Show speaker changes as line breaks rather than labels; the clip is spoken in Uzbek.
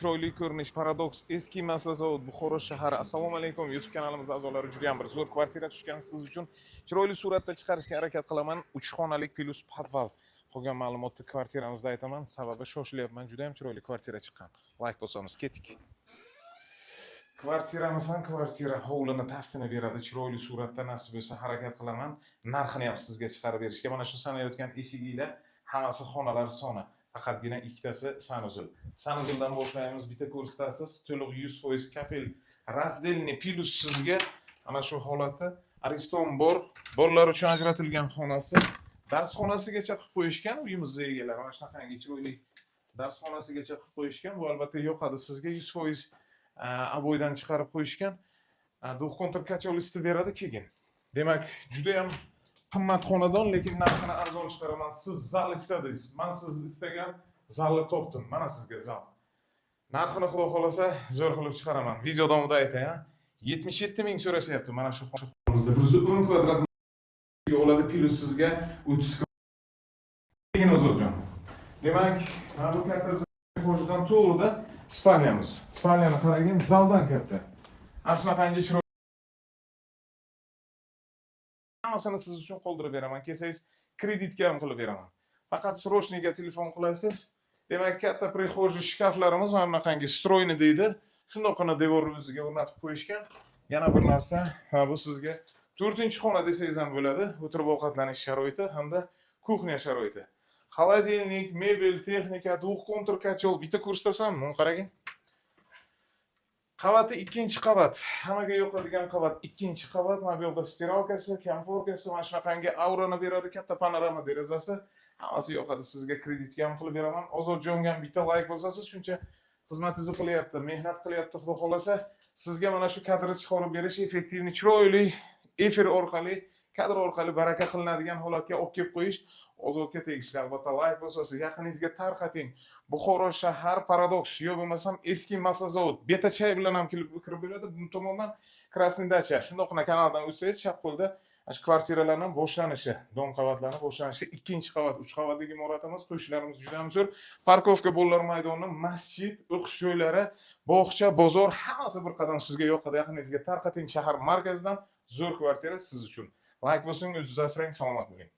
Chiroyli ko'rinish, Paradoks, eski maslazavod, Buxoro shahari. Assalomu alaykum, YouTube kanalimiz a'zolari. Juda ham bir zo'r kvartira tushgan siz uchun. Chiroyli suratda chiqarishga harakat qilaman. 3 xonalik плюс podval. Qolgan ma'lumotni kvartiramizda aytaman. Sababi shoshilyapman. Juda ham chiroyli kvartira chiqqan. Layk bosamiz, kettik. Kvartiramiz ham kvartira, hovlini taftini beradi. Chiroyli suratda nasib bo'lsa harakat qilaman. Narxini ham sizga chiqarib berishga. Mana shu sanayotgan eshiginglar hammasi xonalar soni. Faqatgina ikkitasi санузел. Санузел dan boshlaymiz, bitta ko'rsatasiz. To'liq 100% kafel, раздельный, плюс sizga ana shu holatda Ariston bor. Bolalar uchun ajratilgan xonasi. Dars xonasigacha qilib qo'yishgan uyimizni egalari. Mana shunaqangi chiroyli dars xonasigacha qilib qo'yishgan. Bu albatta yoqadi sizga, 100% обой dan chiqarib qo'yishgan. Двухконтур котел isitib beradi keyin. Demak, juda ham qimmat xonadon, lekin narxini arzon chiqaraman. Siz zal istadingiz. Men siz istagan zalni topdim. Mana sizga zal. Narxini xudo xolasa zo'r qilib chiqaraman. Video davomida aytay, ha. 77 ming so'rashyapti mana shu xonamizda. 110 kvadrat oladi, плюс sizga 30 keyin, Ozodjon. Demak, mana bu katta прихожий dan to'g'rida спальня miz. Спальня ni qaragin, zaldan katta. Ana shunaqangi chiroyli, hammasini siz uchun qoldirib beraman. Kelsangiz, kreditga ham qilib beraman. Faqat срочный ga telefon qilasiz. Demak, katta прихожий, shkaflarimiz mana bunaqangi встроенный deydi. Shundoqqina devorni o'ziga o'rnatib qo'yishgan. Yana bir narsa, ha, bu sizga to'rtinchi xona desangiz ham bo'ladi. O'tirib ovqatlanish sharoiti hamda кухня sharoiti. Холодильник, mebel, texnika, двухконтур котел, bitta ko'rsatasanmi? Buni qaragin. Qavati ikkinchi qavat. Hammaga yoqadigan qavat ikkinchi qavat. Mana bu yoqda стиралка si, konforkasi, mana shunaqangi aurani beradi, katta panorama derazasi. Hammasi yoqadi sizga, kreditga ham qilib beraman. Ozodjonga ham bitta layk bosasiz, shuncha xizmatingizni qilyapti, mehnat qilyapti, xudo xohlasa. Sizga mana shu kadrni chiqarib berish, эффективный, chiroyli efir orqali, kadr orqali baraka qilinadigan holatga olib kelib qo'yish Ozodga tegishli. Albatta layk bosasiz, yaqiningizga tarqating. Buxoro shahar, Paradoks yo bo'lmasam eski maslazavod Betachay bilan ham kelib kirib bo'ladi. Bu tomondan Красный dacha. Shundoqqina kanaldan o'tsangiz, chap qo'lda mana shu kvartiralarning boshlanishi, dom qavatlarning boshlanishi, ikkinchi qavat, uch qavatli imoratimiz, qo'shnilarimiz juda ham zo'r. Парковка, bolalar maydoni, masjid, o'qish joylari, bog'cha, bozor, hammasi bir qadam sizga yoqadi. Yaqiningizga tarqating, shahar markazidan zo'r kvartira siz uchun. Layk bosing, o'zingizni asrang, salomat bo'ling.